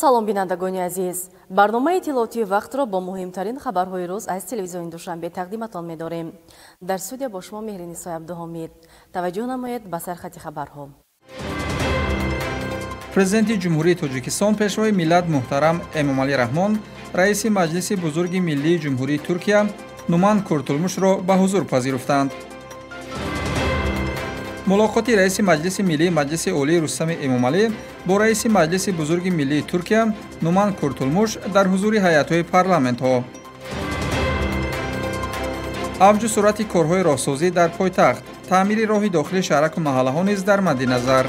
Салом, бинандагони азиз. Барномаи иттилоотии вақтро бо муҳимтарин хабарҳои рӯз аз телевизиони Душанбе тақдиматон медорем. Дар студия бо шумо Меҳринисои Абдуҳомид. Таваҷҷӯҳ намоед ба сархати хабарҳо. Президенти Ҷумҳурии Тоҷикистон, Пешвои миллат муҳтарам Эмомалӣ Раҳмон раиси Маҷлиси бузурги миллии Ҷумҳурии Туркия Нуман Куртулмушро ба ҳузур пазируфтанд. Мулоқоти раиси Маҷлиси миллии Маҷлиси Олии Рустами Эмомалӣ бо раиси Маҷлиси бузурги миллии Туркия Нуман Куртулмуш дар ҳузури ҳайатҳои парламентҳо. Авҷу суръати корҳои роҳсозӣ дар пойтахт, таъмири роҳи дохили шаҳраку маҳаллаҳо низ дар мадди назар.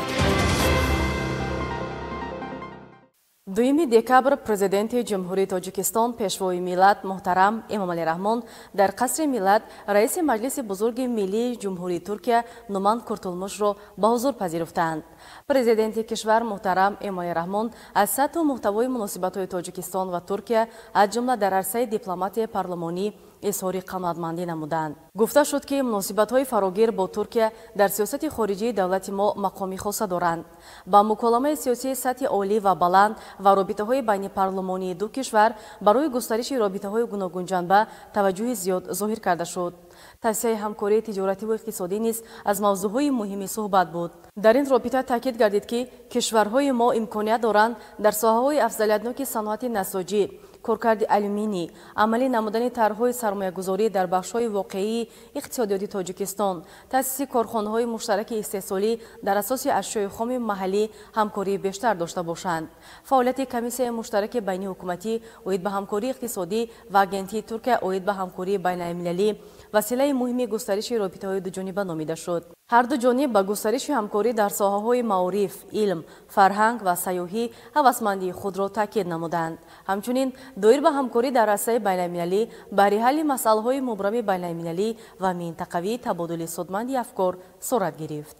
2 декабр Президенти Ҷумҳурии Тоҷикистон, Пешвои миллат муҳтарам Эмомалӣ Раҳмон дар Қасри миллат раиси Маҷлиси бузурги миллии Ҷумҳурии Туркия Нуман Куртулмушро ба ҳузур пазируфтанд. Президенти кишвар муҳтарам Эмомалӣ Раҳмон аз сатҳу муҳтавои муносибатҳои Тоҷикистон ва Туркия, аз ҷумла дар арсаи дипломатияи парлумонӣ, изҳори қаноатмандӣ намуданд. Гуфта шуд, ки муносибатҳои фарогир бо Туркия дар сиёсати хориҷии давлати мо мақоми хоса доранд. Ба муколамаи сиёсии сатҳи олӣ ва баланд ва робитаҳои байнипарлумонии ду кишвар барои густариши робитаҳои гуногунҷанба таваҷҷӯҳи зиёд зоҳир карда шуд. Тавсияи ҳамкории тиҷоративу иқтисодӣ низ аз мавзӯъҳои муҳими суҳбат буд. Дар ин робита таъкид гардид, ки кишварҳои мо имконият доранд дар соҳаҳои афзалиятноки саноати насоҷӣ, коркарди алюминий, амалӣ намудани тарҳҳои сармоягузорӣ дар бахшҳои воқеии иқтисодиёти Тоҷикистон, таъсиси корхонаҳои муштараки истеҳсолӣ дар асоси ашёи хоми маҳаллӣ ҳамкории бештар дошта бошанд. Фаъолияти комиссияи муштараки байниҳукуматӣ оид ба ҳамкории иқтисодӣ ва Агентии Туркия оид ба ҳамкории байналмилалӣ василаи муҳими густариши робитаҳои дуҷониба номида шуд. Ҳар ду ҷониб ба густариши ҳамкорӣ дар соҳаҳои маориф, илм, фарҳанг ва сайёҳӣ ҳавасмандии худро таъкид намуданд. Ҳамчунин доир ба ҳамкорӣ дар арсаи байналмилалӣ барои ҳалли масъалаҳои мубрами байналмилалӣ ва минтақавӣ табодули судманди афкор сурат гирифт.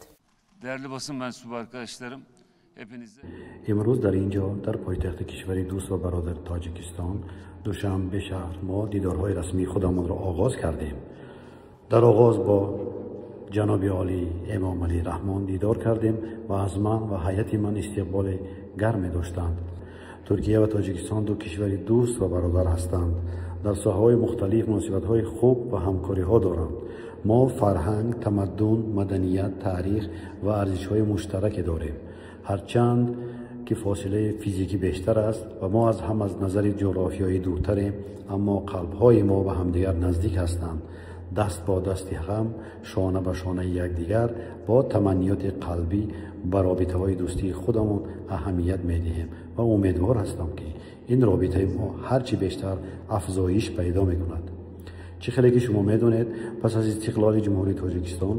Değerli basın mensubu arkadaşlarım, hepinize Имрӯз дар ин ҷо, дар пойтахти кишвари дӯст ва бародар Тоҷикистон, Душанбе шаҳр, мо дидорҳои расмии худамонро оғоз кардем. Дар оғоз бо ҷаноби олӣ Эмомалӣ Раҳмон дидор кардем ва аз ман ва ҳайати ман истиқболи гарме доштанд. Туркия ва Тоҷикистон ду кишвари дӯст ва бародар ҳастанд. Дар соҳаҳои мухталиф муносибатҳои хуб ва ҳамкориҳо доранд. Мо фарҳанг, тамаддун, маданият, таърих ва арзишҳои муштараке дорем. Ҳарчанд ки фосилаи физикӣ бештар аст ва мо аз ҳам аз назари ҷуғрофиёӣ дуртарем, аммо қалбҳои мо ба ҳамдигар наздик ҳастанд. Даст бо дасти ҳам, шона ба шонаи якдигар, бо таманниёти қалбӣ ба робитаҳои дӯстии худамон аҳамият медиҳем ва умедвор ҳастам, ки ин робитаи мо ҳарчи бештар афзоиш пайдо мекунад. Чӣ хеле ки шумо медонед, пас аз истиқлоли Ҷумҳурии Тоҷикистон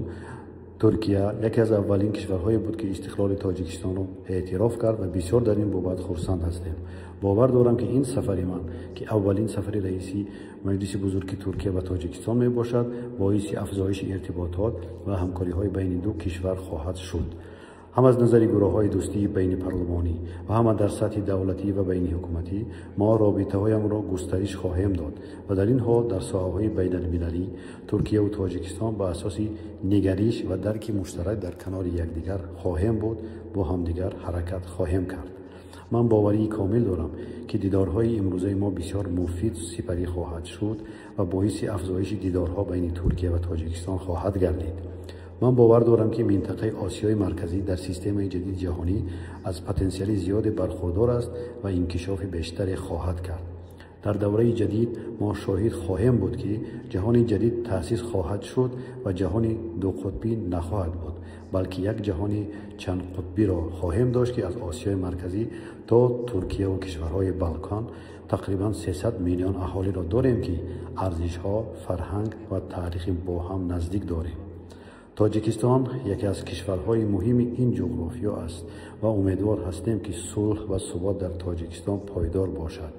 Туркия яке аз аввалин кишварҳое буд, ки истиқлоли Тоҷикистонро эътироф кард ва бисёр дар ин бобат хурсанд ҳастем. Бовар дорам, ки ин сафари ман, ки аввалин сафари раиси Маҷлиси бузурги Туркия ба Тоҷикистон мебошад, боиси афзоиши иртиботот ва ҳамкориҳои байни ду кишвар хоҳад шуд, ҳам аз назари гурӯҳҳои дӯстии байнипарлумонӣ ва ҳама дар сатҳи давлатӣ ва байниҳукуматӣ. Мо робитаҳоямонро густариш хоҳем дод ва дар ин ҳол дар соҳаҳои байналмилалӣ Туркияву Тоҷикистон ба асоси нигариш ва дарки муштарак дар канори якдигар хоҳем буд, бо ҳамдигар ҳаракат хоҳем кард. Ман боварии комил дорам, ки дидорҳои имрӯзаи мо бисёр муфид сипарӣ хоҳад шуд ва боиси афзоиши дидорҳо байни Туркия ва Тоҷикистон хоҳад гардид. Ман бовар дорам, ки минтақаи Осиёи Марказӣ дар системаи ҷадиди ҷаҳонӣ аз потенсиали зиёде бархурдор аст ва инкишофи бештаре хоҳад кард. Дар давраи ҷадид мо шоҳид хоҳем буд, ки ҷаҳони ҷадид таъсис хоҳад шуд ва ҷаҳони дуқутбӣ нахоҳад буд, балки як ҷаҳони чандқутбиро хоҳем дошт, ки аз Осиёи Марказӣ то Туркияву кишварҳои Балкан тақрибан 300 миллион аҳолиро дорем, ки арзишҳо, фарҳанг ва таърихи бо ҳам наздик дорем. Тоҷикистон яке аз кишварҳои муҳими ин ҷуғрофиё аст ва умедвор ҳастем, ки сулҳ ва субот дар Тоҷикистон пойдор бошад,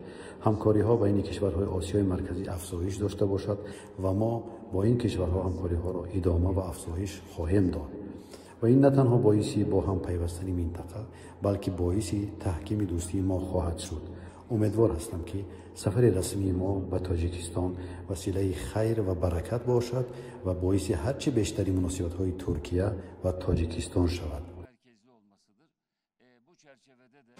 ҳамкориҳо байни кишварҳои Осиёи Марказӣ афзоиш дошта бошад ва мо бо ин кишварҳо ҳамкориҳоро идома ва афзоиш хоҳем дод ва ин на танҳо боиси бо ҳам пайвастани минтақа, балки боиси таҳкими дӯстии мо хоҳад шуд. Умедвор ҳастам, ки сафари расмии мо ба Тоҷикистон василаи хайр ва баракат бошад ва боиси ҳарчи бештари муносибатҳои Туркия ва Тоҷикистон шавад. Merkezli olmasıdır. Bu çerçevede de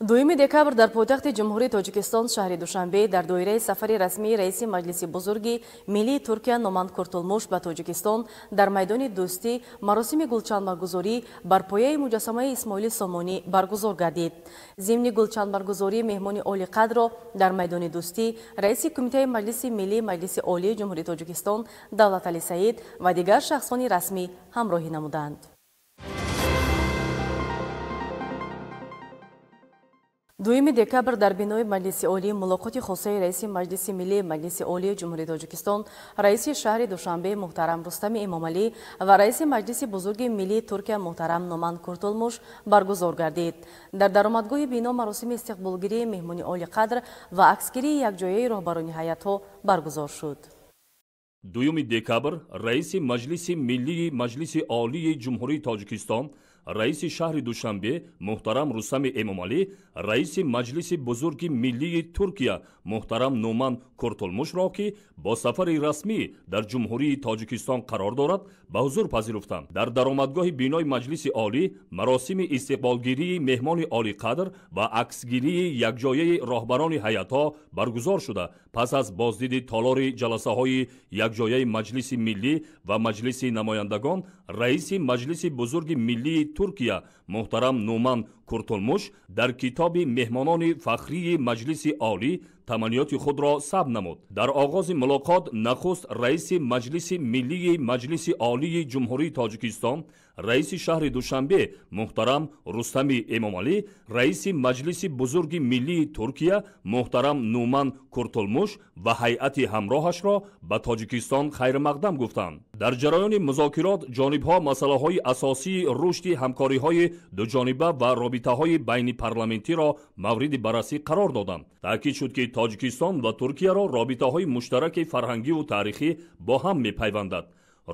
2 декабр дар пойтахти Ҷумҳурии Тоҷикистон шаҳри Душанбе дар доираи сафари расмии раиси Маҷлиси бузурги миллии Туркия Нуман Куртулмуш ба Тоҷикистон дар майдони Дӯстӣ маросими гулчанбаргузорӣ бар пояи муҷассамаи Исмоили Сомонӣ баргузор гардид. Зимни гулчанбаргузорӣ меҳмони олиқадрро дар майдони Дӯстӣ раиси Кумитаи Маҷлиси Миллии Маҷлиси Олии Ҷумҳурии Тоҷикистон Давлаталӣ Саид ва дигар шахсони расмӣ ҳамроҳӣ намуданд. 2 декабр дар бинои Маҷлиси Олӣ мулоқоти хосаи раиси Маҷлиси Миллии Маҷлиси Олии Ҷумҳурии Тоҷикистон, раиси шаҳри Душанбе муҳтарам Рустами Эмомалӣ ва раиси Маҷлиси бузурги миллии Туркия муҳтарам Нуман Куртулмуш баргузор гардид. Дар даромадгоҳи бино маросими истиқболгирии меҳмони олиқадр ва аксгирии якҷояи роҳбарони ҳайатҳо баргузор шуд. 2 декабр раиси Маҷлиси Миллии Маҷлиси Олии Ҷумҳурии Тоҷикистон, раиси шаҳри Душанбе муҳтарам Рустами Эмомалӣ, раиси Маҷлиси бузурги миллии Туркия муҳтарам Нуман Куртулмушро, ки бо сафари расмӣ дар Ҷумҳурии Тоҷикистон қарор дорад, ба ҳузур пазируфтанд. Дар даромадгоҳи бинои Маҷлиси Олӣ маросими истиқболгирии меҳмони олиқадр ва аксгирии якҷояи роҳбарони ҳайатҳо баргузор шуда, пас аз боздиди толори ҷаласаҳои якҷояи Маҷлиси Миллӣ ва Маҷлиси намояндагон, раиси Маҷлиси бузурги миллии Туркия муҳтарам Нуман Куртулмуш дар китоби меҳмонони фахрии Маҷлиси Олӣ таманниёти худро сабт намуд. Дар оғози мулоқот нахуст раиси Маҷлиси Миллии Маҷлиси Олии Ҷумҳурии Тоҷикистон, раиси шаҳри Душанбе муҳтарам Рустами Эмомалӣ, раиси Маҷлиси бузурги миллии Туркия муҳтарам Нуман Куртулмуш ва ҳайати ҳамроҳашро ба Тоҷикистон хайрмақдам гуфтанд. Дар ҷараёни музокирот ҷонибҳо масъалаҳои асосии рушди ҳамкориҳои дуҷониба ва робитаҳои байнипарламентиро мавриди баррасӣ қарор доданд. Таъкид шуд, ки Тоҷикистон ва Туркияро робитаҳои муштараки фарҳангиву таърихӣ бо ҳам мепайвандад.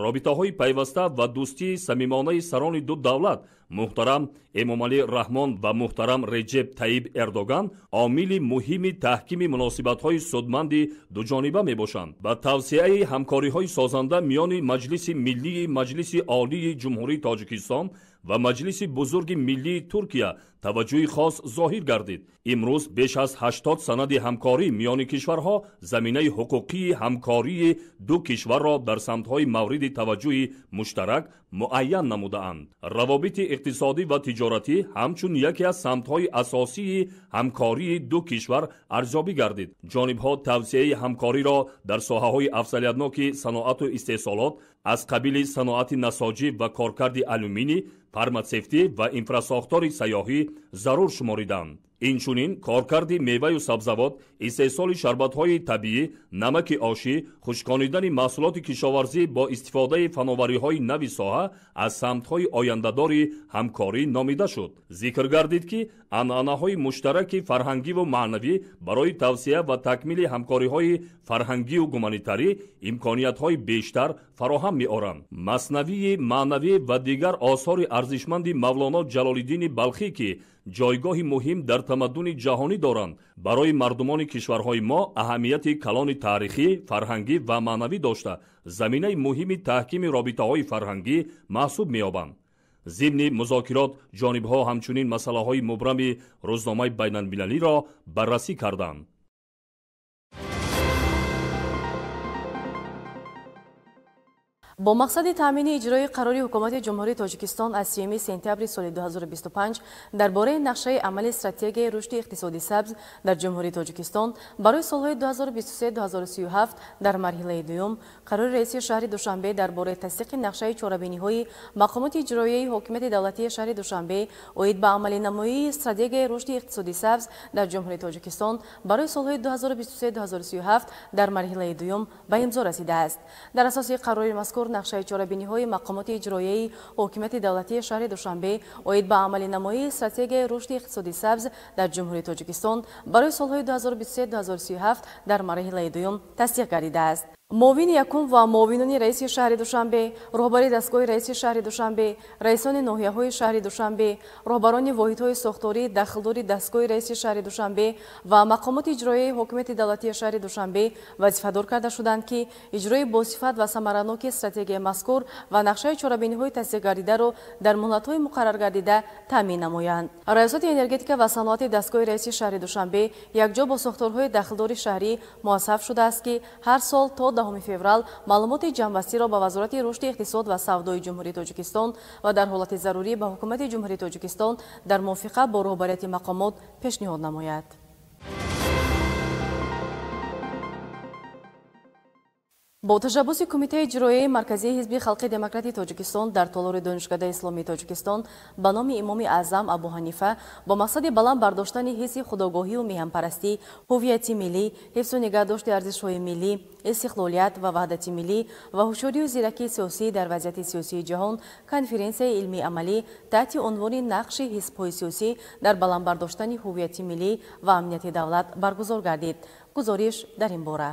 Робитаҳои пайваста ва дӯстии самимонаи сарони ду давлат муҳтарам Эмомалӣ Раҳмон ва муҳтарам Реҷеб Таиб Эрдоган омили муҳими таҳкими муносибатҳои судманди дуҷониба мебошанд. Ба тавсеаи ҳамкориҳои созанда миёни Маҷлиси Миллии Маҷлиси Олии Ҷумҳурии Тоҷикистон ва Маҷлиси бузурги миллии Туркия таваҷҷӯҳи хос зоҳир гардид. Имрӯз беш аз 80 санади ҳамкорӣ миёни кишварҳо заминаи ҳуқуқии ҳамкории ду кишварро дар самтҳои мавриди таваҷҷӯҳи муштарак муайян намудаанд. Равобити иқтисодӣ ва тиҷоратӣ ҳамчун яке аз самтҳои асосии ҳамкории ду кишвар арзёбӣ гардид. Ҷонибҳо тавсеаи ҳамкориро дар соҳаҳои афзалиятноки саноату истеҳсолот аз қабили саноати насоҷӣ ва коркарди алюминий, фарматсевтӣ ва инфрасохтори сайёҳӣ зарур шумориданд. Инчунин коркарди меваю сабзавот, истеҳсоли шарбатҳои табиӣ, намаки ошӣ, хушконидани маҳсулоти кишоварзӣ бо истифодаи фановариҳои нави соҳа аз самтҳои ояндадори ҳамкорӣ номида шуд. Зикр гардид, ки анъанаҳои муштараки фарҳангиву маънавӣ барои тавсеа ва такмили ҳамкориҳои фарҳангиву гуманитарӣ имкониятҳои бештар фароҳам меоранд. Маснавии маънавӣ ва дигар осори арзишманди Мавлоно Ҷалолиддини Балхӣ, ки ҷойгоҳи муҳим дар тамаддуни ҷаҳонӣ доранд, барои мардумони кишварҳои мо аҳамияти калони таърихӣ, фарҳангӣ ва маънавӣ дошта, заминаи муҳими таҳкими робитаҳои фарҳангӣ маҳсуб меёбанд. Зимни музокирот ҷонибҳо ҳамчунин масъалаҳои мубрами рӯзномаи байналмилалиро баррасӣ карданд. Бо мақсади таъмини иҷрои қарори Ҳукумати Ҷумҳурии Тоҷикистон аз 3 сентябри соли 2025 дар бораи нақшаи амали стратегияи рушди иқтисоди сабз дар Ҷумҳурии Тоҷикистон барои солҳои 2023-2037 дар марҳилаи дуюм, қарори раиси шаҳри Душанбе дар бораи тасдиқи нақшаи чорабиниҳои мақомоти иҷроияи ҳокимияти давлатии шаҳри Душанбе оид ба амалинамоии стратегияи рушди иқтисоди сабз дар Ҷумҳурии Тоҷикистон барои солҳои 2023-2037 дар марҳилаи дуюм ба имзо расидааст. Дар асоси қарори мазкур нақшаи чорабиниҳои мақомоти иҷроияи ҳокимияти давлатии шаҳри Душанбе оид ба амалинамоии стратегияи рушди иқтисоди сабз дар Ҷумҳурии Тоҷикистон барои солҳои 2023-2037 дар марҳилаи дуюм тасдиқ гардидааст. Муовини якум ва муовинони раиси шаҳри Душанбе, роҳбари дастгоҳи раиси шаҳри Душанбе, раисони ноҳияҳои шаҳри Душанбе, роҳбарони воҳидҳои сохторӣ дахлдори дастгоҳи раиси шаҳри Душанбе ва мақомоти иҷроияи ҳокимияти давлатии шаҳри Душанбе вазифадор карда шуданд, ки иҷрои босифат ва самараноки стратегияи мазкур ва нақшаи чорабиниҳои тасдиқгардидаро дар муҳлатҳои муқарраргардида таъмин намоянд. Раёсати энергетика ва саноати дастгоҳи раиси шаҳри Душанбе якҷо бо сохторҳои дахлдори шаҳрӣ муассаф шудааст, ки ҳар сол то 10 феврал маълумоти ҷамъбастиро ба Вазорати рушди иқтисод ва савдои Ҷумҳурии Тоҷикистон ва дар ҳолати зарурӣ ба Ҳукумати Ҷумҳурии Тоҷикистон дар мувофиқа бо роҳбарияти мақомот пешниҳод намояд. Бо ташаббуси Кумитаи иҷроияи Марказии Ҳизби Халқи Демократии Тоҷикистон дар толори Донишгоҳи Исломии Тоҷикистон ба номи Имоми Аъзам Абу Ҳанифа бо мақсади баланд бардоштани ҳисси худогоҳию меҳанпарастӣ, ҳуввияти миллӣ, ҳифзу нигаҳдошти арзишҳои миллӣ, истиқлолият ва ваҳдати миллӣ ва ҳушёрию зиракии сиёсӣ дар вазъияти сиёсии ҷаҳон конференсияи илмии амалӣ таҳти унвони нақши ҳизбҳои сиёсӣ дар баланд бардоштани ҳуввияти миллӣ ва амнияти давлат баргузор гардид. Гузориш дар ин бора.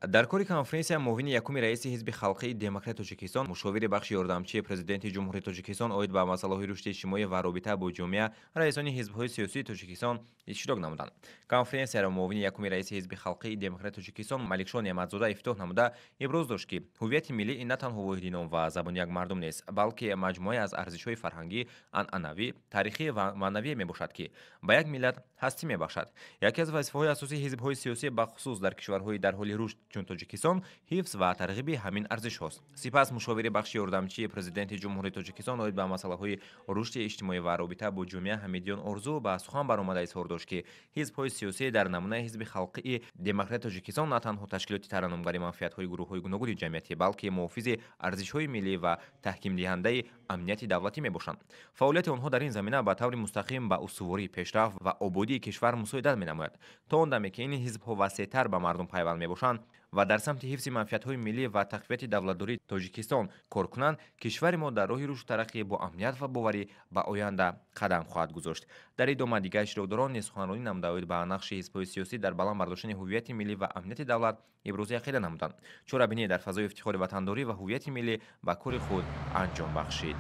Дар кори конференсия муовини якуми раиси Ҳизби Халқии Демократи Тоҷикистон, мушовири бахши ёрдамчии Президенти Ҷумҳурии Тоҷикистон оид ба масъалаҳои рушди иҷтимоӣ ва робита бо ҷомеа, раисони ҳизбҳои сиёсии Тоҷикистон иштирок намуданд. Конференсияро муовини якуми раиси Ҳизби Халқии Демократи Тоҷикистон Маликшо Неъматзода ифтитоҳ намуда, иброз дошт, ки ҳуввияти миллӣ ин на танҳо воҳиди ном ва забони як мардум нест, балки маҷмӯае аз арзишҳои фарҳангӣ, анъанавӣ, таърихӣ ва маънавие мебошад, ки ба як миллат ҳастӣ мебахшад. Яке аз вазифаҳои асосии ҳизбҳои сиёсӣ, бахусус дар кишварҳои дар ҳоли рушд чун Тоҷикистон, ҳифз ва тарғиби ҳамин арзишҳост. Сипас мушовири бахши ёрдамчии Президенти Ҷумҳурии Тоҷикистон оид ба масъалаҳои рушди иҷтимоӣ ва робита бо ҷомеа Ҳамидиён Орзу ба сухан баромада изҳор дошт, ки ҳизбҳои сиёсӣ дар намунаи Ҳизби Халқии Демократи Тоҷикистон на танҳо ташкилоти тараннумгари манфиатҳои гурӯҳҳои гуногуни ҷамъиятӣ, балки муҳофизи арзишҳои миллӣ ва таҳкимдиҳандаи амнияти давлатӣ мебошанд. Фаъолияти онҳо дар ин замина ба таври мустақим ба устуворӣ, пешрафт ва ободии кишвар мусоидат менамояд. То он даме ки ин ҳизбҳо васеътар ба мардум пайванд мебошанд ва дар самти ҳифзи манфиатҳои миллӣ ва тақвияти давлатдории Тоҷикистон кор кунанд, кишвари мо дар роҳи рушду тараққӣ бо амният ва боварӣ ба оянда қадам хоҳад гузошт. Дар идома дигар иштирокдорон низ суханронӣ намуда оид ба нақши ҳизбҳои сиёсӣ дар баланд бардоштани ҳуввияти миллӣ ва амнияти давлат ибрози ақида намуданд. Чорабинӣ дар фазои ифтихори ватандорӣ ва ҳуввияти миллӣ ба кори худ анҷом бахшид.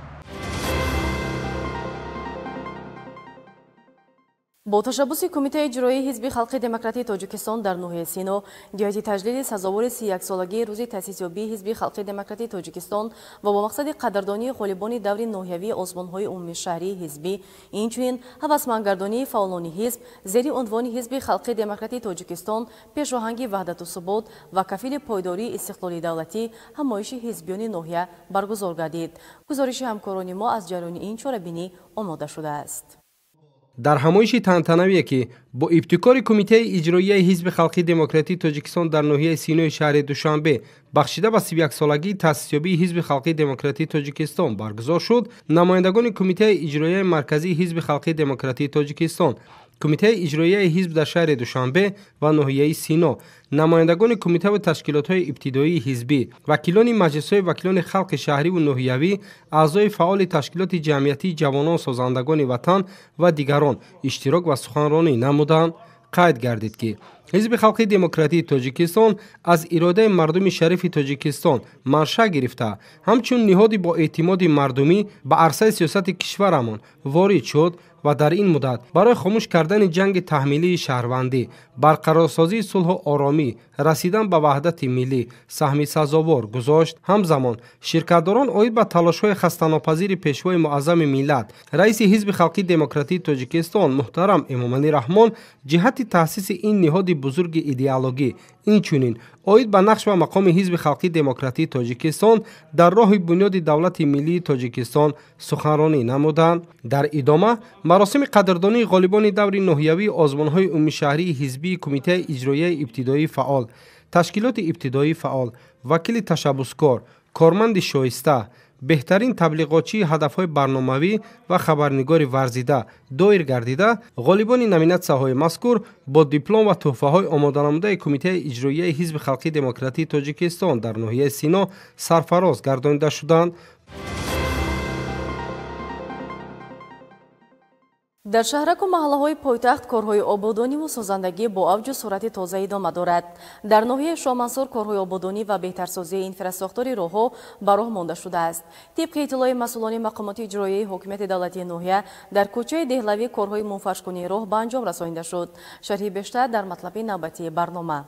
Бо ташаббуси Кумитаи иҷроии Ҳизби Халқи Демократии Тоҷикистон дар ноҳияи Сино ҷиҳати таҷлили сазовори 31-солагии рӯзи таъсисёбии Ҳизби Халқи Демократии Тоҷикистон ва бо мақсади қадрдонии ғолибони даври ноҳиявии озмунҳои умумишаҳрии ҳизбӣ, инчунин ҳавасмандгардонии фаъолони ҳизб зери унвони Ҳизби Халқи Демократии Тоҷикистон пешоҳанги ваҳдату субот ва кафили пойдории истиқлоли давлатӣ ҳамоиши ҳизбиёни ноҳия баргузор гардид. Гузориши ҳамкорони мо аз ҷараёни ин чорабинӣ омода шудааст. Дар ҳамоиши тантанавие, ки бо ибтикори Кумитаи иҷроияи Ҳизби Халқии Демократии Тоҷикистон дар ноҳияи Синои шаҳри Душанбе бахшида ба 31-солагии таъсисёбии Ҳизби Халқии Демократии Тоҷикистон баргузор шуд, намояндагони Кумитаи иҷроияи Марказии Ҳизби Халқии Демократии Тоҷикистон, Кумитаи иҷроияи ҳизб дар шаҳри Душанбе ва ноҳияи Сино, намояндагони кумитаву ташкилотҳои ибтидоии ҳизбӣ, вакилони маҷлисҳои вакилони халқи шаҳриву ноҳиявӣ, аъзои фаъоли ташкилоти ҷамъиятии ҷавонон созандагони ватан ва дигарон иштирок ва суханронӣ намуданд. Қайд гардид, ки Ҳизби Халқии Демократии Тоҷикистон аз иродаи мардуми шарифи Тоҷикистон маншаъ гирифта, ҳамчун ниҳоди бо эътимоди мардумӣ ба арсаи сиёсати кишварамон ворид шуд ва дар ин муддат барои хомӯш кардани ҷанги таҳмилии шаҳрвандӣ, барқарорсозии сулҳу оромӣ, расидан ба ваҳдати миллӣ саҳми сазовор гузошт. Ҳамзамон ширкатдорон оид ба талошҳои хастанопазири Пешвои муаззами миллат, раиси Ҳизби Халқии Демократии Тоҷикистон муҳтарам Эмомалӣ Раҳмон ҷиҳати таъсиси ин ниҳоди бузурги идеологӣ, инчунин оид ба нақш ва мақоми Ҳизби Халқии Демократии Тоҷикистон дар роҳи бунёди давлати миллии Тоҷикистон суханронӣ намуданд. Дар идома маросими қадрдонии ғолибони даври ноҳиявии озмунҳои умумишаҳрии ҳизбии Кумитаи иҷроияи ибтидоии фаъол, ташкилоти ибтидоии фаъол, вакили ташаббускор, корманди шоиста, беҳтарин таблиғотчии ҳадафҳои барномавӣ ва хабарнигори варзида доир гардида, ғолибони номинатсияҳои мазкур бо диплом ва тӯҳфаҳои омоданамудаи Кумитаи иҷроияи Ҳизби Халқии Демократии Тоҷикистон дар ноҳияи Сино сарфароз гардонида шуданд. Дар шаҳраку маҳаллаҳои пойтахт корҳои ободониву созандагӣ бо авҷу суръати тоза идома дорад. Дар ноҳияи Шоҳмансур корҳои ободонӣ ва беҳтарсозии инфрасохтори роҳҳо ба роҳ монда шудааст. Тибқи иттилои масъулони мақомоти иҷроияи ҳокимияти давлатии ноҳия, дар кӯчаи Деҳлавӣ корҳои мунфаршкунии роҳ ба анҷом расонида шуд. Шарҳи бештар дар матлаби навбатии барнома.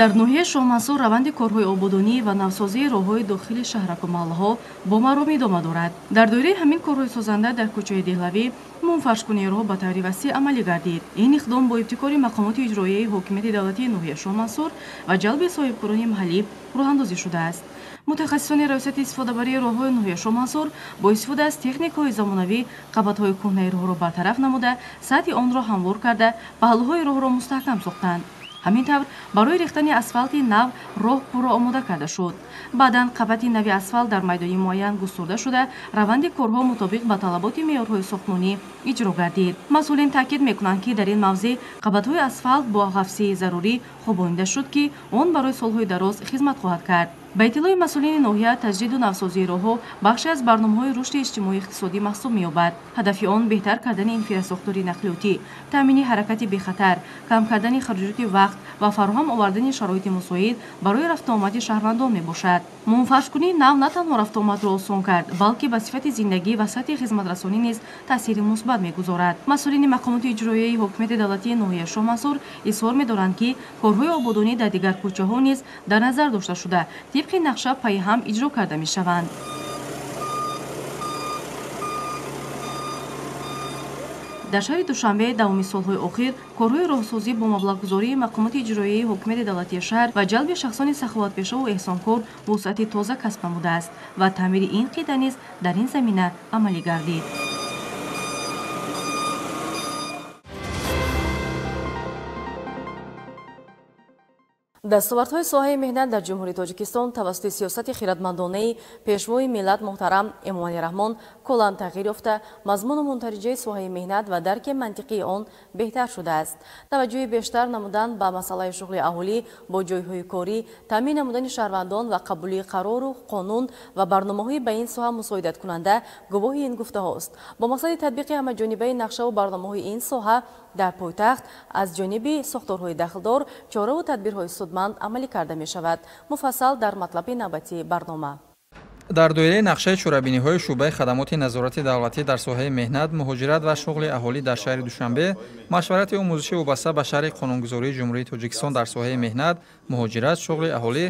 Дар ноҳияи Шоҳмансур раванди корҳои ободонӣ ва навсозии роҳҳои дохили шаҳраку маҳаллаҳо бо маром идома дорад. Дар доираи ҳамин корҳои созанда дар кӯчаи Деҳлавӣ мунфаршкунии роҳ ба таври васеъ амалӣ гардид. Ин иқдом бо ибтикори мақомоти иҷроияи ҳокимияти давлатии ноҳияи Шоҳмансур ва ҷалби соҳибкорони маҳаллӣ роҳандозӣ шудааст. Мутахассисони раёсати истифодабарии роҳҳои ноҳияи Шоҳмансур бо истифода аз техникаҳои замонавӣ қабатҳои кӯҳнаи роҳро бартараф намуда, сатҳи онро ҳамвор карда, паҳлӯҳои роҳро мустаҳкам сохтанд. Ҳамин тавр барои рехтани асфалти нав роҳ пурра омода карда шуд. Баъдан қабати нави асфалт дар майдони муайян густурда шуда, раванди корҳо мутобиқ ба талаботи меъёрҳои сохтмонӣ иҷро гардид. Масъулин таъкид мекунанд, ки дар ин мавзеъ қабатҳои асфалт бо ғафсии зарурӣ хобонида шуд, ки он барои солҳои дароз хизмат хоҳад кард. Ба иттилои масъулини ноҳия, таҷдиду навсозии роҳҳо бахше аз барномаҳои рушди иҷтимоӣ иқтисодӣ маҳсуб меёбад. Ҳадафи он беҳтар кардани инфрасохтори нақлиётӣ, таъмини ҳаракати бехатар, кам кардани хароҷоти вақт ва фароҳам овардани шароити мусоид барои рафтуомади шаҳрвандон мебошад. Мунфаршкунии нав на танҳо рафтуомадро осон кард, балки ба сифати зиндагӣ ва сатҳи хизматрасонӣ низ таъсири мусбат мегузорад. Масъулини мақомоти иҷроияи ҳокимияти давлатии ноҳияи Шоҳмансур изҳор медоранд, ки корҳои ободонӣ дар дигар кӯчаҳо низ дар назар дошта шуда, тибқи нақша пайҳам иҷро карда мешаванд. Дар шаҳри Душанбе давоми солҳои охир корҳои роҳсозӣ бо маблағгузории мақомоти иҷроияи ҳокимияти давлатии шаҳр ва ҷалби шахсони саховатпешаву эҳсонкор вусъати тоза касб намудааст ва таъмири ин қитъа низ дар ин замина амалӣ гардид. Дастовардҳои соҳаи меҳнат дар Ҷумҳурии Тоҷикистон тавассути сиёсати хиратмандонаи Пешвои миллат муҳтарам Эмомалӣ Раҳмон куллан тағйир ёфта, мазмуну мундариҷаи соҳаи меҳнат ва дарки мантиқии он беҳтар шудааст. Таваҷҷӯҳи бештар намудан ба масъалаи шуғли аҳолӣ бо ҷойҳои корӣ, таъмин намудани шаҳрвандон ва қабули қарору қонун ва барномаҳои ба ин соҳа мусоидаткунанда гувоҳи ин гуфтаҳост. Бо мақсади татбиқи ҳамаҷонибаи нақшаву барномаҳои ин соҳа дар пойтахт аз ҷониби сохторҳои дахлдор чораву тадбирҳои судманд амалӣ карда мешавад. Муфассал дар матлаби навбатии барнома. Дар доираи нақшаи чорабиниҳои шӯъбаи хадамоти назорати давлатӣ дар соҳаи меҳнат, муҳоҷират ва шуғли аҳолӣ дар шаҳри Душанбе, машварати омӯзишӣ вобаста ба шарҳи қонунгузории Ҷумҳурии Тоҷикистон дар соҳаи меҳнат, муҳоҷират, шуғли аҳолӣ,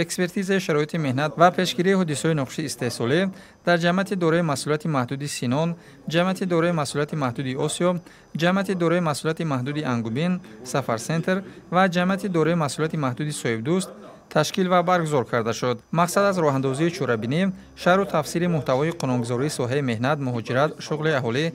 экспертизаи шароити меҳнат ва пешгирии ҳодисаҳои нохуши истеҳсолӣ дар ҷамъияти дораи масъулияти маҳдуди Синон, ҷамъияти дораи масъулияти маҳдуди Осиё, ҷамъияти дораи масъулияти маҳдуди Ангубин, Сафарсентр ва ҷамъияти дораи масъулияти маҳдуди Соҳибдӯст ташкил ва баргузор карда шуд. Мақсад аз роҳандозии чорабинӣ шарҳу тафсири муҳтавои қонунгузории соҳаи меҳнат, муҳоҷират, шуғли аҳолӣ,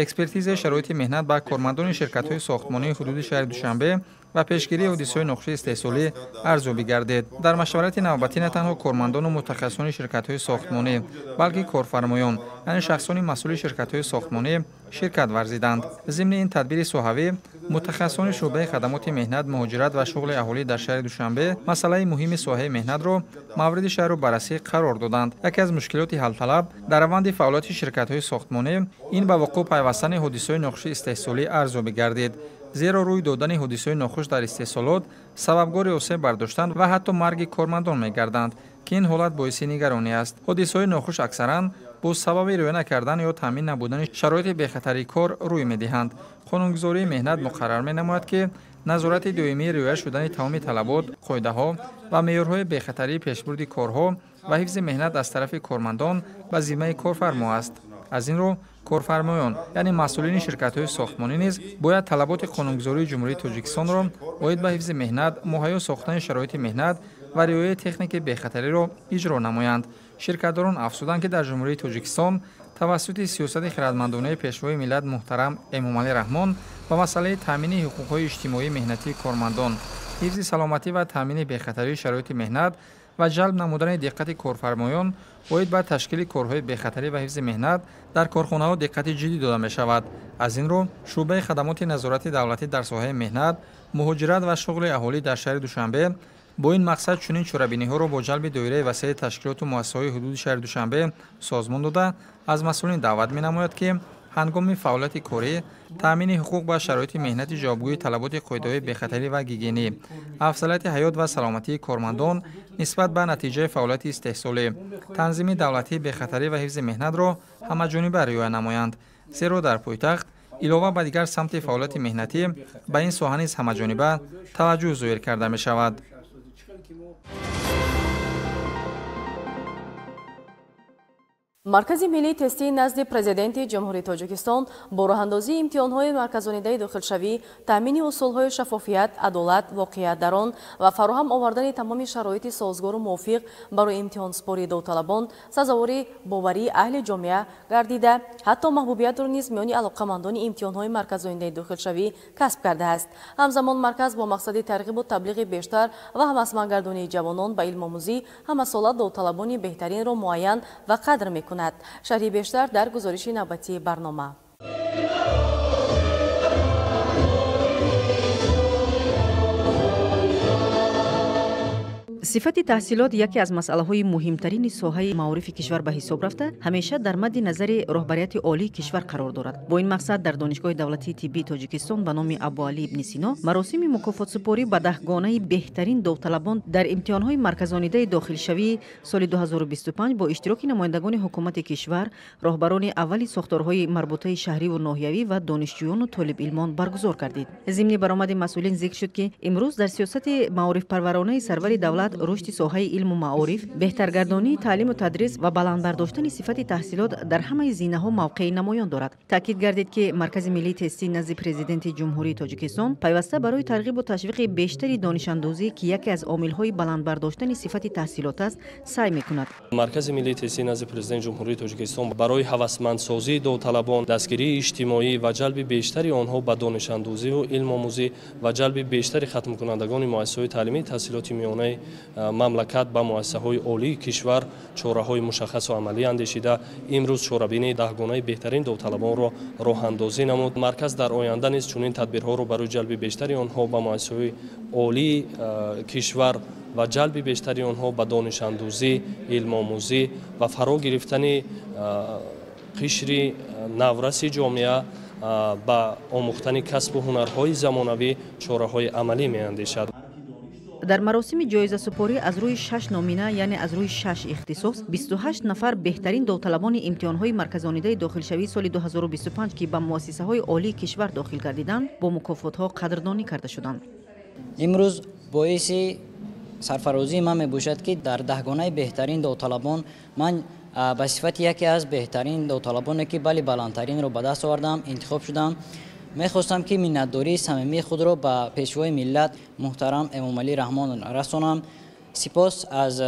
экспертизаи шароити меҳнат ба кормандони ширкатҳои сохтмонии ҳудуди шаҳри Душанбе ва пешгирии ҳодисаҳои нохуши истеҳсолӣ арзёбӣ гардид. Дар машварати навбатӣ на танҳо кормандону мутахассисони ширкатҳои сохтмонӣ, балки корфармоён, яъне шахсони масъули ширкатҳои сохтмонӣ ширкат варзиданд. Зимни ин тадбири соҳавӣ мутахассисони шӯъбаи хадамоти меҳнат, муҳоҷират ва шуғли аҳолӣ дар шаҳри Душанбе масъалаи муҳими соҳаи меҳнатро мавриди шарҳу баррасӣ қарор доданд. Яке аз мушкилоти ҳалталаб дар раванди фаъолияти ширкатҳои сохтмонӣ ин ба вуқӯъ пайвастани ҳодисаҳои нохуши истеҳсолӣ арзёбӣ гардид. Зеро рӯй додани ҳодисаҳои нохуш дар истеҳсолот сабабгори осеб бардоштан ва ҳатто марги кормандон мегарданд, ки ин ҳолат боиси нигаронӣ аст. Ҳодисаҳои нохуш аксаран бо сабаби риоя накардан ё таъмин набудани шароити бехатарии кор рӯй медиҳанд. Қонунгузории меҳнат муқаррар менамояд, ки назорати доимии риоя шудани тамоми талабот, қоидаҳо ва меъёрҳои бехатарии пешбурди корҳо ва ҳифзи меҳнат аз тарафи кормандон ба зиммаи корфармо аст. Аз ин рӯ корфармоён, яъне масъулини ширкатҳои сохтмонӣ низ бояд талаботи қонунгузории Ҷумҳурии Тоҷикистонро оид ба ҳифзи меҳнат, муҳайё сохтани шароити меҳнат ва риояи техникаи бехатариро иҷро намоянд. Ширкатдорон афзуданд, ки дар Ҷумҳурии Тоҷикистон тавассути сиёсати хиратмандонаи Пешвои миллат муҳтарам Эмомалӣ Раҳмон ба масъалаи таъмини ҳуқуқҳои иҷтимоии меҳнатии кормандон, ҳифзи саломатӣ ва таъмини бехатарии шароити меҳнат ва ҷалб намудани диққати корфармоён оид ба ташкили корҳои бехатарӣ ва ҳифзи меҳнат дар корхонаҳо диққати ҷиддӣ дода мешавад. Аз ин рӯ шӯъбаи хадамоти назорати давлатӣ дар соҳаи меҳнат, муҳоҷират ва шуғли аҳолӣ дар шаҳри Душанбе Бо ин мақсад чунин чорабиниҳоро бо ҷалби доираи васеи ташкилоту муассисаҳои ҳудуди шаҳри Душанбе созмон дода, аз масъулин даъват менамояд, ки ҳангоми фаъолияти корӣ таъмини ҳуқуқ ба шароити меҳнати ҷавобгӯи талаботи қоидаҳои бехатарӣ ва гигиенӣ, афзалияти ҳаёт ва саломатии кормандон нисбат ба натиҷаи фаъолияти истеҳсолӣ, танзими давлатии бехатарӣ ва ҳифзи меҳнатро ҳамаҷониба риоя намоянд. Зеро дар пойтахт илова ба дигар самти фаъолияти меҳнатӣ ба ин соҳа низ ҳамаҷониба таваҷҷӯҳ зоҳир карда мешавад. Маркази миллии тестии назди Президенти Ҷумҳурии Тоҷикистон бо роҳандозии имтиҳонҳои марказонидаи дохилшавӣ, таъмини усулҳои шаффофият, адолат, воқеият дар он ва фароҳам овардани тамоми шароити созгору мувофиқ барои имтиҳонсупории довталабон сазовори боварии аҳли ҷомеа гардида, ҳатто маҳбубиятро низ миёни алоқамандони имтиҳонҳои марказонидаи дохилшавӣ касб кардааст. Ҳамзамон марказ бо мақсади тарғибу таблиғи бештар ва ҳавасмандгардонии ҷавонон ба илмомӯзӣ ҳамасола довталабони беҳтаринро муайян ва қадр мекунад. Шарҳи бештар дар гузориши навбатии барнома. Сифати таҳсилот яке аз масъалаҳои муҳимтарини соҳаи маорифи кишвар ба ҳисоб рафта, ҳамеша дар мадди назари роҳбарияти олии кишвар қарор дорад. Бо ин мақсад дар Донишгоҳи давлатии тиббии Тоҷикистон ба номи Абуалӣ ибни Сино маросими мукофотсупорӣ ба даҳгонаи беҳтарин довталабон дар имтиҳонҳои марказонидаи дохилшавии соли 2025 бо иштироки намояндагони ҳукумати кишвар, роҳбарони аввали сохторҳои марбутаи шаҳриву ноҳиявӣ ва донишҷӯёну толибилмон баргузор гардид. Зимни баромади масъулин зикр шуд, ки имрӯз дар сиёсати маорифпарваронаи сарвари давлат рушди соҳаи илму маориф, беҳтаргардонии таълиму тадрис ва баланд бардоштани сифати таҳсилот дар ҳамаи зинаҳо мавқеи намоён дорад. Таъкид гардид, ки Маркази миллии тестӣ назди Президенти Ҷумҳурии Тоҷикистон пайваста барои тарғибу ташвиқи бештари донишандӯзӣ, ки яке аз омилҳои баланд бардоштани сифати таҳсилот аст, саъй мекунад. Маркази миллии тестӣ назди Президенти Ҷумҳурии Тоҷикистон барои ҳавасмандсозии довталабон, дастгирии иҷтимоӣ ва ҷалби бештари онҳо ба донишандӯзиву илмомӯзӣ ва ҷалби бештари хатмкунандагони муассисаҳои таълимии таҳсилоти миёнаи мамлакат ба муассисаҳои олии кишвар чораҳои мушаххасу амалӣ андешида, имрӯз чорабинии даҳгонаи беҳтарин довталабонро роҳандозӣ намуд. Марказ дар оянда низ чунин тадбирҳоро барои ҷалби бештари онҳо ба муассисаҳои олии кишвар ва ҷалби бештари онҳо ба донишандӯзӣ, илмомӯзӣ ва фаро гирифтани қишри навраси ҷомеа ба омӯхтани касбу ҳунарҳои замонавӣ чораҳои амалӣ меандешад. Дар маросими ҷоизасупорӣ аз рӯи 6 номина, яъне аз рӯи 6 ихтисос, 28 нафар беҳтарин довталабони имтиҳонҳои марказонидаи дохилшавии соли 2025, ки ба муассисаҳои олии кишвар дохил гардиданд, бо мукофотҳо қадрдонӣ карда шуданд. Имрӯз боиси сарфарозии ман мебошад, ки дар даҳгонаи беҳтарин довталабон ман ба сифати яке аз беҳтарин довталабоне, ки бали баландтаринро ба даст овардам, интихоб шудам. Мехостам, ки миннатдории самимии худро ба пешвои миллат муҳтарам Эмомалӣ Раҳмон расонам. Сипос аз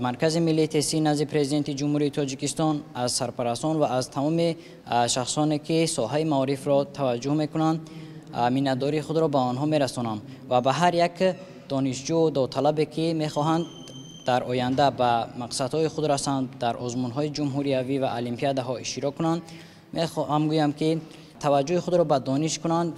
Маркази миллии тестии назди Президенти Ҷумҳурии Тоҷикистон, аз сарпарасон ва аз тамоми шахсоне, ки соҳаи маорифро таваҷҷӯҳ мекунанд, миннатдории худро ба онҳо мерасонам ва ба ҳар як донишҷӯ довталабе, ки мехоҳанд дар оянда ба мақсадҳои худ расанд, дар озмунҳои ҷумҳуриявӣ ва олимпиадаҳо иштирок кунанд, мехоҳам гӯям, ки таваҷҷӯҳи худро ба дониш кунанд.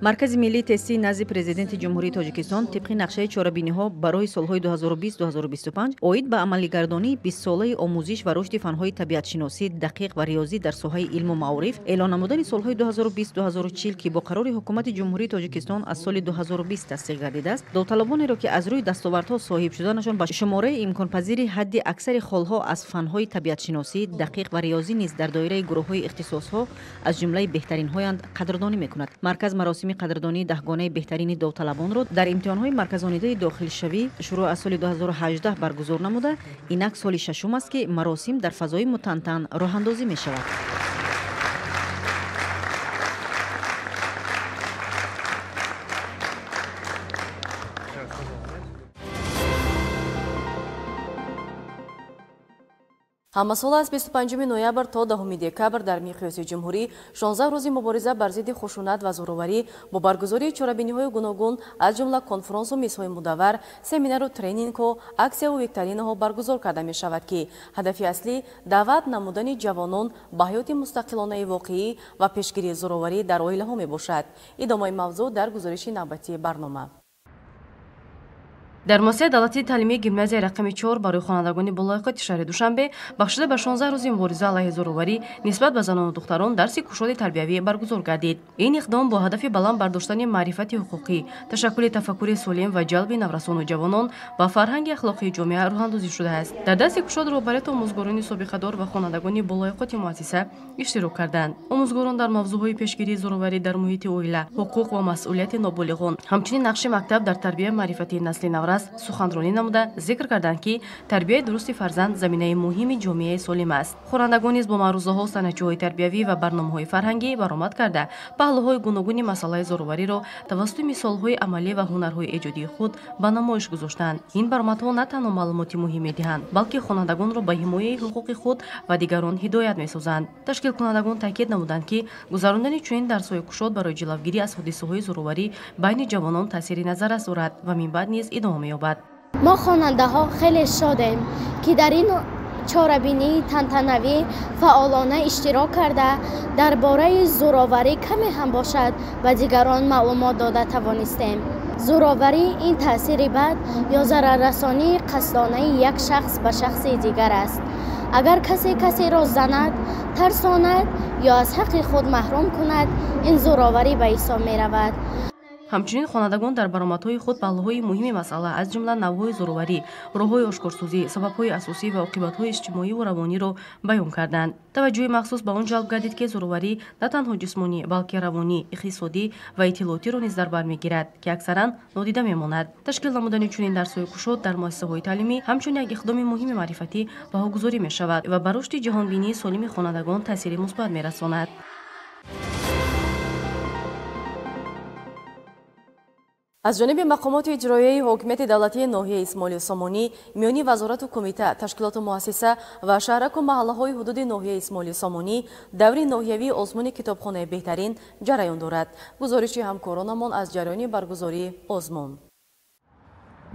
Маркази миллии тестии назди Президенти Ҷумҳурии Тоҷикистон тибқи нақшаи чорабиниҳо барои солҳои 2020-2025 оид ба амалигардонии 20-солаи омӯзиш ва рушди фанҳои табиатшиносӣ, дақиқ ва риёзӣ дар соҳаи илму маориф эълон намудани солҳои 2020-2040, ки бо қарори Ҳукумати Ҷумҳурии Тоҷикистон аз соли 2020 тасдиқ гардидааст, довталабонеро, ки аз рӯи дастовардҳо соҳиб шуданашон ба шумораи имконпазири ҳадди аксари холҳо аз фанҳои табиатшиносӣ, дақиқ ва риёзӣ низ дар доираи гурӯҳҳои ихтисосҳо аз ҷумлаи беҳтаринҳоянд, қадрдонӣ мекунад. Марказ маросими қадрдонии даҳгонаи беҳтарини довталабонро дар имтиҳонҳои марказонидаи дохилшавӣ шурӯъ аз соли 2018 баргузор намуда, инак соли шашум аст, ки маросим дар фазои мутантан роҳандозӣ мешавад. Ҳамасола аз 25 ноябр то 10 декабр дар миқёси ҷумҳурӣ 16 рӯзи мубориза бар зидди хушунат ва зӯроварӣ бо баргузории чорабиниҳои гуногун, аз ҷумла конфронсу мизҳои мудаввар, семинару тренингҳо, аксияву викторинаҳо баргузор карда мешавад, ки ҳадафи аслӣ даъват намудани ҷавонон ба ҳаёти мустақилонаи воқеӣ ва пешгирии зӯроварӣ дар оилаҳо мебошад. Идомаи мавзӯъ дар гузориши навбатии барнома. Дар муассисаи давлатии таълимии гимназияи рақами 4 барои хонандагони болояқати шаҳри Душанбе бахшида ба 16 рӯзи мубориза алайҳи зӯроварӣ нисбат ба занону духтарон дарси кушоди тарбиявӣ баргузор гардид. Ин иқдом бо ҳадафи баланд бардоштани маърифати ҳуқуқӣ, ташаккули тафаккури солим ва ҷалби наврасону ҷавонон ба фарҳанги ахлоқии ҷомеа роҳандозӣ шудааст. Дар дарси кушод роҳбарияти омӯзгорони собиқадор ва хонандагони болояқати муассиса иштирок карданд. Омӯзгорон дар мавзӯъҳои пешгирии зӯроварӣ дар муҳити оила, ҳуқуқ ва масъулияти ноболиғон, ҳамчунин нақши мактаб дар тарбияи маърифатии насли наврас суханронӣ намуда зикр карданд, ки тарбияи дурусти фарзанд заминаи муҳими ҷомеаи солим аст. Хонандагон низ бо маърузаҳо, санъатчиҳои тарбиявӣ ва барномаҳои фарҳангӣ баромад карда, паҳлӯҳои гуногуни масъалаи зӯровариро тавассути мисолҳои амалӣ ва ҳунарҳои эҷодии худ ба намоиш гузоштанд. Ин баромадҳо на танҳо маълумоти муҳим медиҳанд, балки хонандагонро ба ҳимояи ҳуқуқи худ ва дигарон ҳидоят месозанд. Ташкилкунандагон таъкид намуданд, ки гузарондани чунин дарсҳои кушод барои ҷилавгирӣ аз ҳодисаҳои зӯроварӣ байни ҷавонон таъсири назаррас дорад ва минбаъд низ идома меёбад. Мо хонандаҳо хеле шодем, ки дар ин чорабинии тантанавӣ фаъолона иштирок карда, дар бораи зӯроварӣ каме ҳам бошад ба дигарон маълумот дода тавонистем. Зӯроварӣ ин таъсири бад ё зараррасонии қасдонаи як шахс ба шахси дигар аст. Агар касе касеро занад, тарсонад ё аз ҳаққи худ маҳрум кунад, ин зӯроварӣ ба ҳисоб меравад. Ҳамчунин хонандагон дар баромадҳои худ паҳлӯҳои муҳими масъала, аз ҷумла навъҳои зӯроварӣ, роҳҳои ошкорсозӣ, сабабҳои асосӣ ва оқибатҳои иҷтимоиву равониро баён карданд. Таваҷҷӯҳи махсус ба он ҷалб гардид, ки зӯроварӣ на танҳо ҷисмонӣ, балки равонӣ, иқтисодӣ ва иттилоотиро низ дар бар мегирад, ки аксаран нодида мемонад. Ташкил намудани чунин дарсҳои кушод дар муассисаҳои таълимӣ ҳамчун як иқдоми муҳими маърифатӣ баҳогузорӣ мешавад ва ба рушди ҷаҳонбинии солими хонандагон таъсири мусбат мерасонад. Аз ҷониби мақомоти иҷроияи ҳокимияти давлатии ноҳияи Исмоили Сомонӣ миёни вазорату кумита, ташкилоту муассиса ва шаҳраку маҳаллаҳои ҳудуди ноҳияи Исмоили Сомонӣ даври ноҳиявии озмуни китобхонаи беҳтарин ҷараён дорад. Гузориши ҳамкоронамон аз ҷараёни баргузории озмун.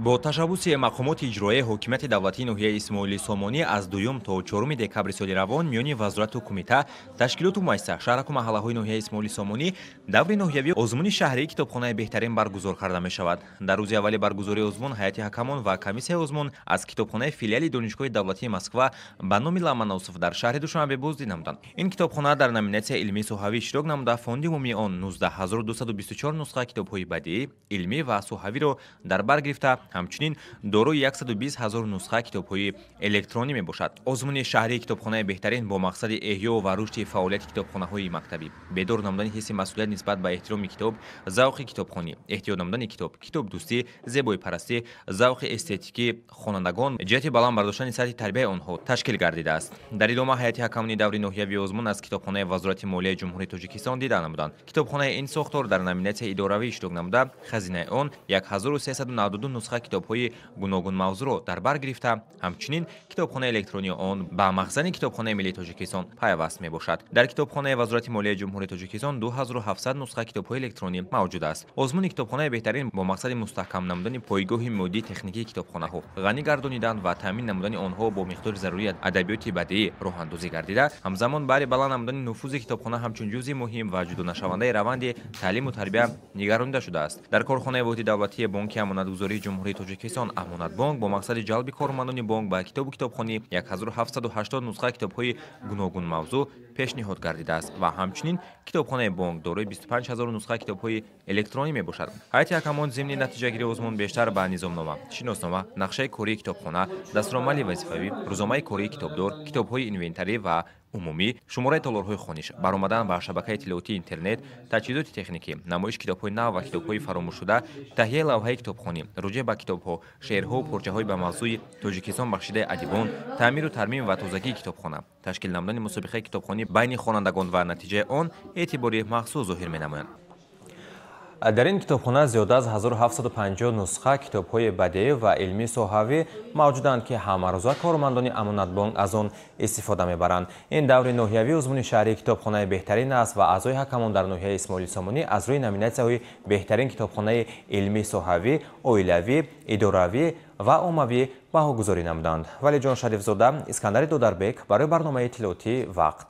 Бо ташаббуси мақомоти иҷроияи ҳокимияти давлатии ноҳияи Исмоили Сомонӣ аз 2 то 4 декабри соли равон миёни вазорату кумита, ташкилоту муассиса, шаҳраку маҳаллаҳои ноҳияи Исмоили Сомонӣ даври ноҳиявии озмуни шаҳрии китобхонаи беҳтарин баргузор карда мешавад. Дар рӯзи аввали баргузории озмун ҳайати ҳакамон ва комиссияи озмун аз китобхонаи филиали Донишгоҳи давлатии Москва ба номи Ломоносов дар шаҳри Душанбе боздид намуданд. Ин китобхона дар номинатсияи илмии соҳавӣ иштирок намуда, фонди умумии он 19224 нусха китобҳои бадиӣ, илмӣ ва соҳавиро дар бар гирифта, ҳамчунин дорои 120 000 нусха китобҳои электронӣ мебошад. Озмуни шаҳрии китобхонаи беҳтарин бо мақсади эҳё ва рушди фаъолияти китобхонаҳои мактабӣ, бедор намудани ҳисси масъулият нисбат ба эҳтироми китоб, завқи китобхонӣ, эҳтиёт намудани китоб, китобдӯстӣ, зебоипарастӣ, завқи эстетикии хонандагон ҷиҳати баланд бардоштани сатҳи тарбияи онҳо ташкил гардидааст. Дар идома ҳайати ҳакамони даври ноҳиявии озмун аз китобхонаи Вазорати молияи Ҷумҳурии Тоҷикистон дида намуданд. Китобхонаи ин сохтор дар номинатсияи идоравӣ иштирок намуда, хазинаи он 1392 нусха китобҳои гуногунмавзӯъро дар бар гирифта, ҳамчунин китобхонаи электронии он ба махзани китобхонаи миллии Тоҷикистон пайваст мебошад. Дар китобхонаи Вазорати молияи Ҷумҳурии Тоҷикистон 2700 нусха китобҳои электронӣ мавҷуд аст. Озмуни китобхонаи беҳтарин бо мақсади мустаҳкам намудани пойгоҳи моддии техникии китобхонаҳо, ғанӣ гардонидан ва таъмин намудани онҳо бо миқдори зарурии адабиёти бадиӣ роҳандозӣ гардида, ҳамзамон баҳри баланд намудани нуфузи китобхона ҳамчун ҷузъи муҳим ва ҷудонашавандаи раванди таълиму тарбия нигаронида шудааст. Дар корхонаи воҳиди давлатии Бонки Амонатгузории Ҷумҳурии Тоҷикистон Амонатбонк бо мақсади ҷалби кормандони бонк ба китобу китобхонӣ 1780 нусха китобҳои гуногунмавзӯъ пешниҳод гардидааст ва ҳамчунин китобхонаи бонк дорои 25 000 нусха китобҳои электронӣ мебошад. Ҳайати ҳакамон зимни натиҷагирии озмун бештар ба низомнома, шиноснома, нақшаи кории китобхона, дастуромали вазифавӣ, рӯзномаи кории китобдор, китобҳои инвентарӣ ва умумӣ, шумораи толорҳои хониш, баромадан ба шабакаи иттилоотии интернет, таҷҳизоти техникӣ, намоиши китобҳои нав ва китобҳои фаромӯшшуда, таҳияи лавҳаи китобхонӣ, рӯҷӯъ ба китобҳо, шеърҳову порчаҳои ба мавзӯи Тоҷикистон бахшидаи адибон, таъмиру тармим ва тозагии китобхона, ташкил намудани мусобиқаи китобхонӣ байни хонандагон ва натиҷаи он эътибори махсус зоҳир менамоянд. Дар ин китобхона зиёда аз 1750 нусха китобҳои бадеӣ ва илмии соҳавӣ мавҷуданд, ки ҳамарӯза кормандони Амонатбонк аз он истифода мебаранд. Ин даври ноҳиявии озмуни шаҳрии китобхонаи беҳтарин аст ва аъзои ҳакамон дар ноҳияи Исмоили Сомонӣ аз рӯи номинатсияҳои беҳтарин китобхонаи илмии соҳавӣ, оилавӣ, идоравӣ ва оммавӣ баҳогузорӣ намуданд. Валиҷон Шарифзода, Искандари Додарбек барои барномаи иттилоотӣ «Вақт».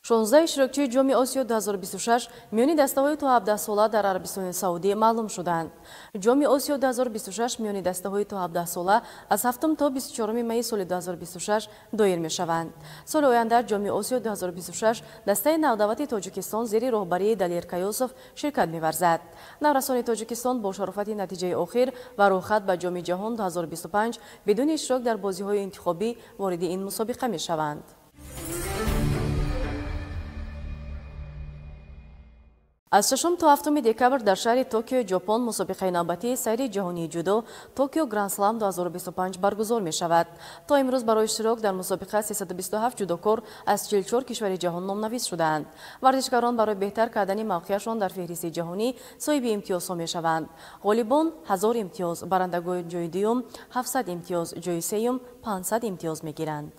16 иштирокчии Ҷоми Осиё 2026 миёни дастаҳои то 17 сола дар Арабистони Саудӣ маълум шуданд. Ҷоми Осиё 2026 миёни дастаҳои то 17 сола аз 7 то 24 майи соли 2026 доир мешаванд. Соли оянда Ҷоми Осиё 2026 дастаи навдаъвати Тоҷикистон зери роҳбарии Далер Каёсов ширкат меварзад. Наврасони Тоҷикистон бо шарофати натиҷаи охир ва рӯхат ба Ҷоми ҷаҳон 2025 бидуни иштирок дар бозиҳои интихобӣ вориди ин мусобиқа мешаванд. Аз 6 то 7 декабр дар шаҳри Токио, Ҷопон мусобиқаи навбатии сайри ҷаҳонии ҷудо Токио Гранд Слам 2025 баргузор мешавад. То имрӯз барои иштирок дар мусобиқа 327 ҷудокор аз 44 кишвари ҷаҳон номнавис шудаанд. Варзишгарон барои беҳтар кардани мавқеашон дар феҳристи ҷаҳонӣ соҳиби имтиёзҳо мешаванд. Ғолибон 1000 имтиёз, барандагони ҷои дуюм 700 имтиёз, ҷои сеюм 500 имтиёз мегиранд.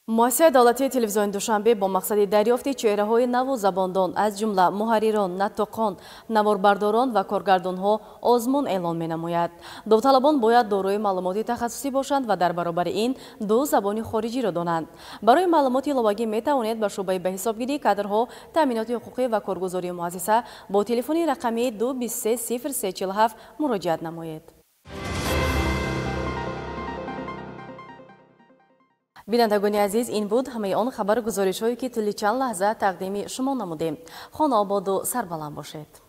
Муассисаи давлатии телевизиони Душанбе бо мақсади дарёфти чеҳраҳои наву забондон аз ҷумла муҳаррирон, наттоқон, наворбардорон ва коргардонҳо озмун эълон менамояд. Довталабон бояд дорои маълумоти тахассусӣ бошанд ва дар баробари ин ду забони хориҷиро донанд. Барои маълумоти иловагӣ метавонед ба шӯъбаи ба ҳисобгирии кадрҳо, таъминоти ҳуқуқӣ ва коргузории муассиса бо телефони рақами 223 0347 муроҷиат намоед. Бинандагони азиз, ин буд ҳамаи он хабару гузоришҳое, ки тӯли чанд лаҳза тақдими шумо намудем. Хонаободу сарбаланд бошед.